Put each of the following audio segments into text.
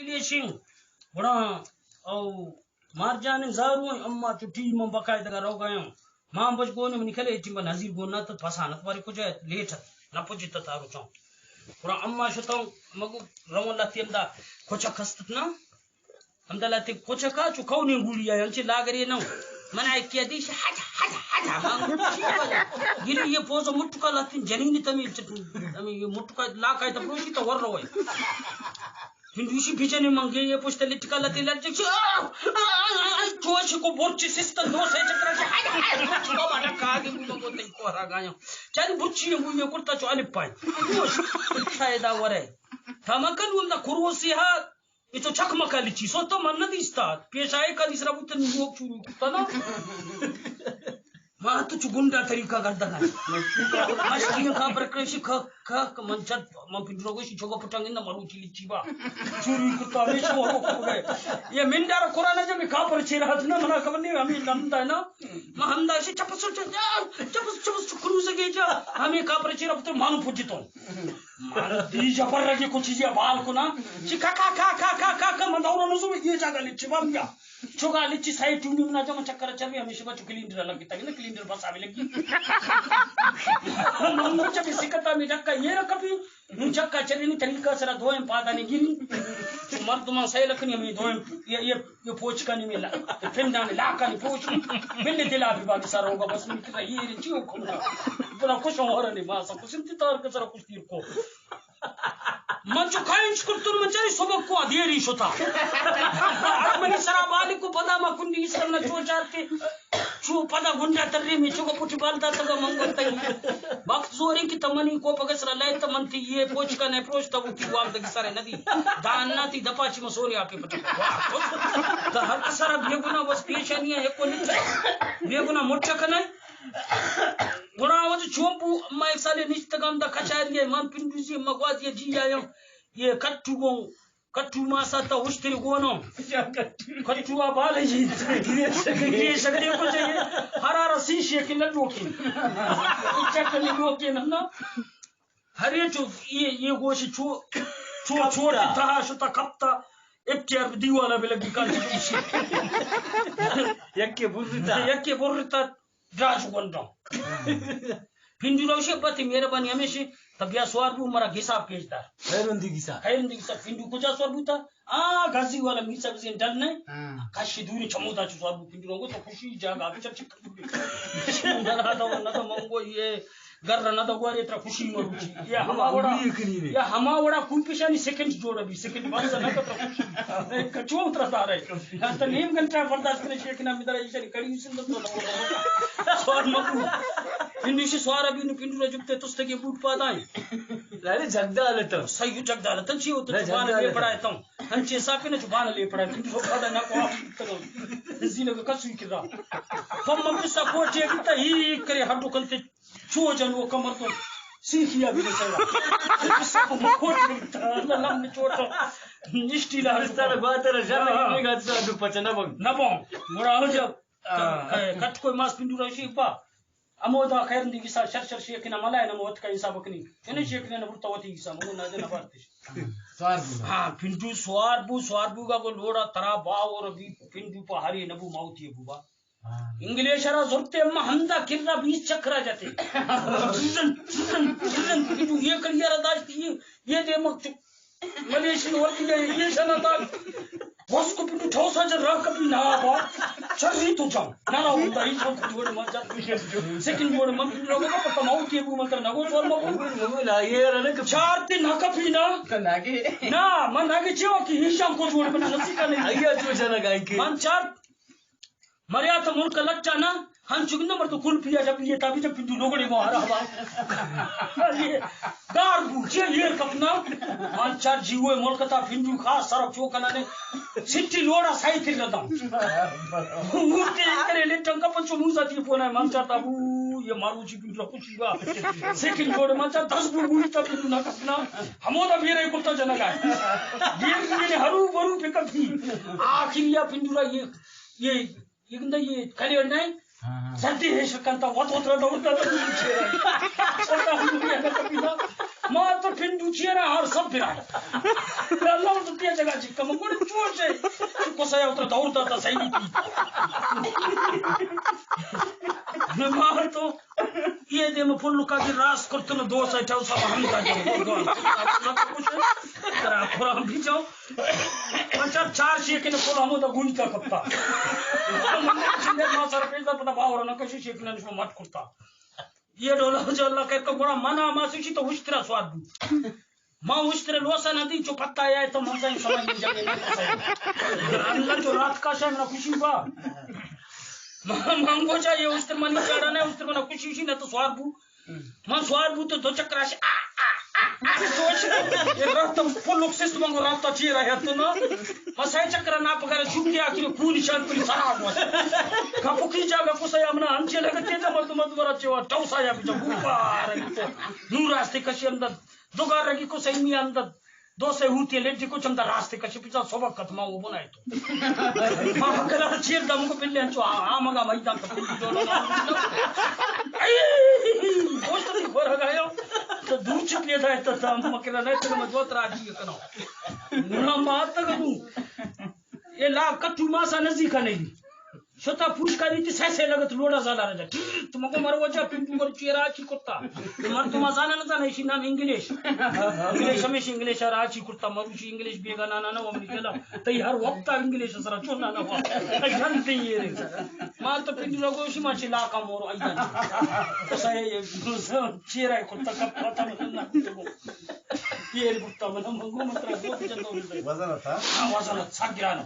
لیشیں۔ گڑا او مارجان زارو ایں، اما چو ٹی من باقاعدہ روگا ایں۔ ماں بچ گون منی کلے ٹیم نظیر گون نہ تو پسانت بارے کجا لیٹ ات، نہ پجت تارو چون۔ گڑا اما شتاں، مگو روان لتی ہمدا کچک ہستت نا، ہمدا لتی کچکا چو کونی گولی آیا، انچے لاگری نہ۔ من آئی کیا دیش، ہٹ، ہٹ، ہٹ، ہٹ۔ گری یہ پوز مٹکا لتی جنین تمی چ-، تمی یہ مٹکا لاکا تو پروشی تو ور روئے۔ ہندوشی بجنے منگے، یہ پشت لٹکا لتی لٹک چی، آ، آ، آ، آ، آ، چوش کو برچی سستن دو سے چکر چی، ہٹ، ہٹ، برچی کو باٹا کاگی بو مگو تئی کو را گایا۔ چل برچی بو یہ کرتا چو الف پائیں۔ چوش، فائدہ ورے۔ تھا مکن وندا کروسی ہا، یہ تو چکمکا لچی، سو تو من نہ دیستا۔ پیش آئے کا دیسرا بوتن لوگ چورو کتا نا۔ ما تو چو گنڈا طریقہ گردگ ءَ۔ مشکی کا پر کرشی کھک کھک من چت من پنڈرو گوشی چوگا پٹنگ نہ مروچی لچی با۔ چوری کتا میں شو ہو گئے۔ یہ منڈا را قرآن جب کا پر چیرا نہ منا خبر نہیں ہمیں لمدا ہے نا۔ ما ہمدا شی چپس چپس چپس چپس کروز گے جا۔ ہمیں کا پر چیرا پتر مانو پوجی تو۔ مانو دی جبر رگی کچھ چیزیں بال کو نا۔ چی کا کا کا کا کا کا من دورو نزو یہ جگہ لچی با بیا۔ چوگا لچی سائی ٹونی منا جمع چکر چوی ہمیشہ بچو کلینڈر لگی تک نا کلینڈر بس آوی لگی۔ ممو چوی سکتا می ڈکا یہ رکھا بھی نو چکا چلی نی طریقہ سرا دوئیں پادا نے گری۔ مردمان سیل کنی ہمیں دوئیں یہ یہ یہ پوچ کنی میں لا پنڈا میں لا کنی پوچ کنی پنڈ دلا بھی باقی سارا ہوگا بس میں کتا یہ چیو کھونا۔ بلا خوش ہوں ہر نے ماسا خوش انتظار کے سرا خوش تیر کو۔ من چو کائنچ کرتون من چاری سبک کو ادیری شتا۔ منی سرا بالی کو پدا ما کنڈی اس کرنا چو چارتے۔ چو پدا گنڈا تری می چو پوٹی بال دا تگا من گتئی۔ وقت زوری کی تمنی کو پگس را لائے تمن تی یہ پوچ کا نے پروش تا وتی وام دگی سارے ندی۔ دان نا تی دپا چی مسوری آپی پٹا۔ دا ہر کسارا بے گنا بس پیشانی ہے کو نچ۔ بے گنا مٹا کنے۔ گڑا وت چون بو، ما یک سالے نشتگاں دا کچاری ءَ، من پنڈوزی ما گوازی ءَ جی آیاں، یہ کٹو گوں، کٹو ما ساتا اشتری گونوں۔ کٹو آ بالے جی۔ گریشگ۔ گریشگ دے کو چاہیے۔ ہر ہر سی شے کے لڈو کے۔ چک لڈو کے نا۔ ہر یہ چو، یہ، یہ گوشی چو، چو، چو تہا شتا کپتا۔ اختیار دیوالا بلگی کان۔ یکے برتا۔ یکے برتا۔ دراج گونڈاں۔ پنڈو روشے پتی مہربانی ہمیشے، تب یا سوار بو مرا گسا پیش دار۔ خیرندی گسا۔ خیرندی گسا پنڈو کجا سوار بوتا؟ آ، گزی والا میسا بزین ڈن نے۔ ہاں۔ کشی دوری چمودا چو سوار بو پنڈو رنگو تو خوشی جاگا بچا چکر۔ نہ تو، نہ تو منگو یہ گر نہ تو گوارے ترا خوشی مروچی۔ یا ہما وڑا، یا ہما وڑا کوپیشانی سیکنڈ جوڑ بھی، سیکنڈ بس نہ تو ترا خوشی۔ کچو ترا دارے۔ ہاں، تو نیم گھنٹہ برداشت کرے، شیخ نام ادھر ایشانی کڑی سندر تو نہ۔ سوار مکو۔ پنڈو شی سوار ابھی نو پنڈو را جبتے تستگی بوٹ پادائیں۔ ارے جگدالتن۔ صحیح جگدالتن چی ہوتا؟ زبان لے پڑا ہے تم۔ ہنچے ساکنے زبان لے پڑا ہے۔ پنڈو پادا نہ کو۔ زینہ کا کسوی کرا۔ پم پسا کوٹے کتا ہی کرے ہڈو کنتے۔ چو جنو کمر تو سیخیا بھی نہ چلا۔ سب مکوٹ لم چوٹ۔ نشتی لا۔ استاد باتر جان۔ ہاں۔ نہیں گا تو پچ نہ بن۔ نہ بن۔ گڑا ہو جا۔ ہاں۔ کٹ کوئی ماس پنڈو راشی با۔ امودا خیر دی گسا شر شر شیخ نہ ملائے نہ موت کا حساب کنی۔ کنے شیخ نے نبرتا وتی حساب، وہ نہ دے نہ بارتش۔ سوار بو۔ ہاں، پنڈو سوار بو، سوار بو گا کو لوڑا ترا با اور بھی پنڈو پا ہری نبو موتی بو با۔ انگلیش را زرتے اما ہمدا کرا بیس چکرا جتے۔ زن، زن، زن، تو یہ کڑیا را داشتی، یہ، یہ دے مک چک۔ ملیشی ورکی دے، یہ شنا داشت۔ بس کو پٹو ٹھوسا جر را کپی نا با۔ چری تو جان۔ نا نا، ہوتا ہی سب جوڑ ما جات۔ سیکنڈ جوڑ من پٹو لوگوں کو پتہ ماؤ کے بو من تر نگو سوال مگو۔ مگو نا، یہ رنے کپی۔ چار تے نہ کپی نا۔ ناگے۔ نا، من ناگے چیوا کی ہیشام کو جوڑ من نسی کا نہیں۔ آیا جو جنا گائے کے۔ من چار مریا تو ملک لٹا نا، ہنچو گندہ مر تو کل پیا جب یہ تابی جب پنڈو لوگڑے مو ہرا ہوا۔ یہ دار بو، چے یہ کپنا۔ ہن چار جیوے ملک تا پنڈو خاص سرک چوکنا نے۔ سٹی لوڑا سائی تر لدم۔ مورتی کرے لٹن کا پنچو موزا دی پونا من چار تابو، یہ مارو جی پنڈو خوشی با۔ سیکنڈ لوڑے من چار دس بو بوئی تا پنڈو نہ کپنا۔ ہمودا بیرے کلتا جنگا۔ بیر نے ہرو برو پہ کپی۔ آخری یا پنڈو را یہ، یہ یہ گندہ یہ کلیور نہیں؟ ہاں، ہاں۔ سردی ہے شکن تا وت وت رہا وت رہا۔ ما تو پنڈو چیرا ہر سب پھرائے۔ اللہ تو تیا جگہ چکا، من گوڑ چوش ہے۔ چکو سیا اترا دور داتا صحیح نہیں کی۔ ما تو یہ دے میں پھل لکا دی راس کرتو نہ دو سا ٹھاو سا ہم دا جو۔ ترا قرآن بھی جاؤ۔ پنچار چار شیکن پھل ہمو دا گوئی تا کپتا۔ من نے چندے ما سر پیدا پتا باور نہ کشی شیکن نشو مت کرتا۔ یہ ڈولا جو اللہ کہتا گڑا منا ما سوچی تو اشترا سواد بو۔ ما اشترا لوسا نہ دی چو پتا آیا تو من سائیں سمجھ نہیں جانے نہ سائیں۔ اللہ جو رات کا شے منا خوشی با۔ ما مانگو جا یہ اشتر منی چاڑا نہ اشتر منا خوشی شی نہ تو سوار بو۔ من سوار بو تو دو چکر آش۔ آ، آ، آ، آ، سوچ۔ یہ رات پلوک سست مانگو رات تا چی رہے تو نا۔ ما سائیں چکر نہ پکڑا چھوٹ گیا کہ کون نشان پوری سرا ہوا۔ کپکی جاگا کو سیا منا ہم چے لگتے جا مردم دوبارہ چے وا ٹاؤ سایا بھی جا بوپا رہی تو۔ نور راستے کشی اندر۔ دو گار رگی کو سیمی اندر۔ دو سے ہوتی لیٹ کو چمدا راستے کشی پیچھا صبح ختم ہو بنائے تو۔ ما کرا چیر دم کو پلے انچو آ، آ مگا میدان تو پلی جو لو۔ اے، گوشت دی گور گایا۔ تو دور چپ لے دائے تو تم مکرا نہیں تو مجوت راجی کنو۔ نہ مات تک دوں۔ یہ لا کٹو ماسا نزدیک نہیں۔ شتا پوش کاری تی سہ سہ لگت لوڑا زالا رجا۔ تو مگو مرو وجہ پنڈو مرو چیرا چی کرتا۔ تو مردم زانا نہ زانا، ایشی نام انگلش۔ انگلش ہمیش انگلش را چی کرتا، مروشی انگلش بیگا نانا نہ ہوا منی کلا۔ تئی ہر وقت انگلش سرا چون نانا ہوا۔ جنتی یہ رے۔ ما تو پنڈو لگو شی ما چی لاکا مورو آئی۔ تو سہ چیرا کرتا کپ پتا نہ کرتا۔ یہ کرتا منا مگو مترا گوت جندو۔ وزن تھا؟ ہاں، وزن تھا گرانا۔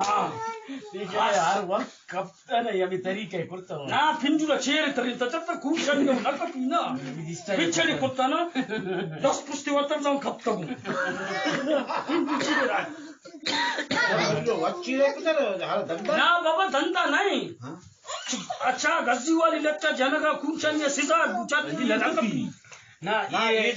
ہاں۔ ٹھیک ہے، ہر وقت کپتا نا، یہ بھی طریقہ ہے کرتا ہوں۔ نا، پھنجرا چیر ترین تا چپتا خوب شنگے نہ کپی نا۔ پچھڑی کرتا نا، دس پشتی وطن زم کپتا ہوں۔ جو وقت چیرے کتا نا، ہر دندا۔ نا بابا، دندا نہیں۔ ہاں۔ اچھا، گزی والی لٹا جنگا خوب شنگے سزا بوچا تھی نہ کپی۔ نا، یہ